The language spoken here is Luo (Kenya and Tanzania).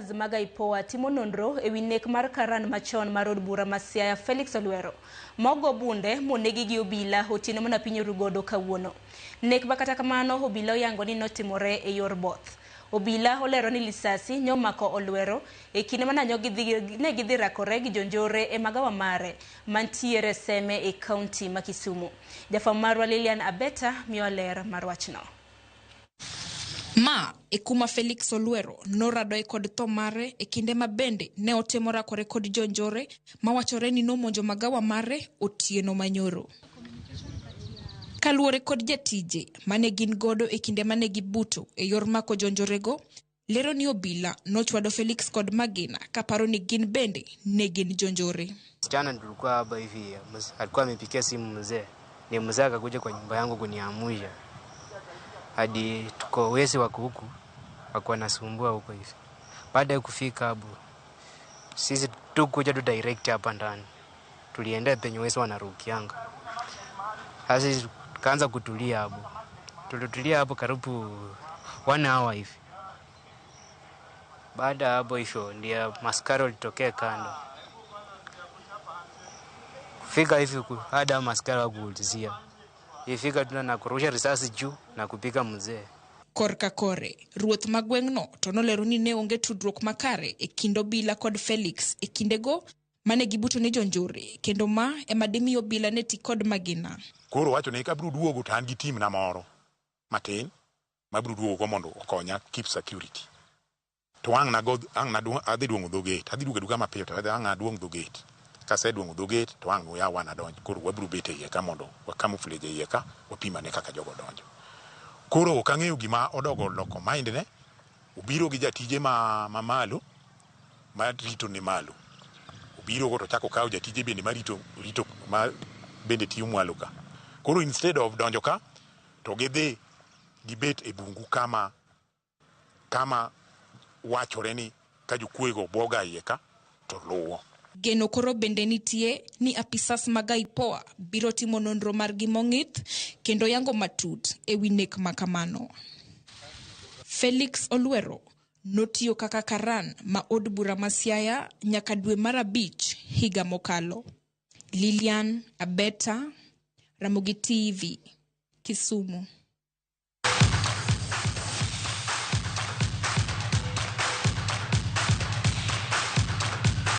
Apisas mag IPOA timo nonro ewi nek mar karan machon mar od bura ma Siaya Felix Olwero ma ogo bunde monegi gi obila otieno mana piny oru godo kawuono. Nek ma kata kamano obila oyango ni notimore e yor both. Obila olero ni lisasi nyomako Olwero e kinde ma ne gidhi rakore gi jonjore e magawa mare mantiere Seme e kaunti ma Kisumu. Jafwambo marwa Lilian Abeta miyowa ler mar wachno. Ma e kuma Felix Olwero noradoe kod tho mare e kinde ma bende ne otemo rakore kod jonjore mawachore ni nomonjo magawa mare otieno manyoro. Kaluwore kod jatije mane gin godo e kinde mane gibuto e yor mako jonjorego, lero ni obila nochwado Felix kod magina kaparo ni gin bende ne gin jonjore. Msichana tulikuwa hapa hivi, alikuwa amepigia simu mzee, ni mzee akakuja kwa nyumba yangu kuniamusha hadi tuko wezi wako huku wako wanasumbua huko hivi. Baada ya kufika hapo, sisi tukuja tu direct hapa ndani, tulienda penye wezi wanarukianga. Sasa tukaanza kutulia hapo, tulitulia hapo karibu 1 hour hivi. Baada ya hapo hivyo ndio maskari walitokea kando kufika hivi hada maskari wakuulizia ifika tuna na kurusha risasi juu na kupiga mzee. Korka kore, ruoth ma gweng'no to nolero ni ne onge tudruok makare e kind obila kod Felix e kindego mane gibuto ne jonjore kendo ma ema dimi obila ne ti kod magina. Koro wacho ni kabiro duogo to an gi team na moro matin mabiro duogo go mondo okonya keep security. To ang' nago ang' na adhi duong'o dho gate, adhi duogo aduoga mapiyo to ang' aduong' dho gate. Kaseduong'o dho gate to ang' uyaw wan adonj. Koro wabiro bet e iye ka mondo wa camouflage e iye ka wapim ane kaka jogo donjo. Koro ok ang'eyo gima odogo loko mind ne, obiro gi jatije ma mamalo ma rito ne malo. Obiro go to chako okawo jatije bende marito rito ma bende tiyo mwalo ka. Koro instead of donjo ka to gidhi gibet e bungu kama wachore ni ka jokuoyego buoga iye ka to luwo. Geno koro bende nitie ni apisas mag IPOA biro timo nonro margi mong'ith kendo yango matut ewi nek makamano. Felix Olwero notiyo kaka karan ma od bura ma Siaya nyaka dwe mar 5 higa mokalo. Lilian Abeta, Ramogi TV, Kisumu.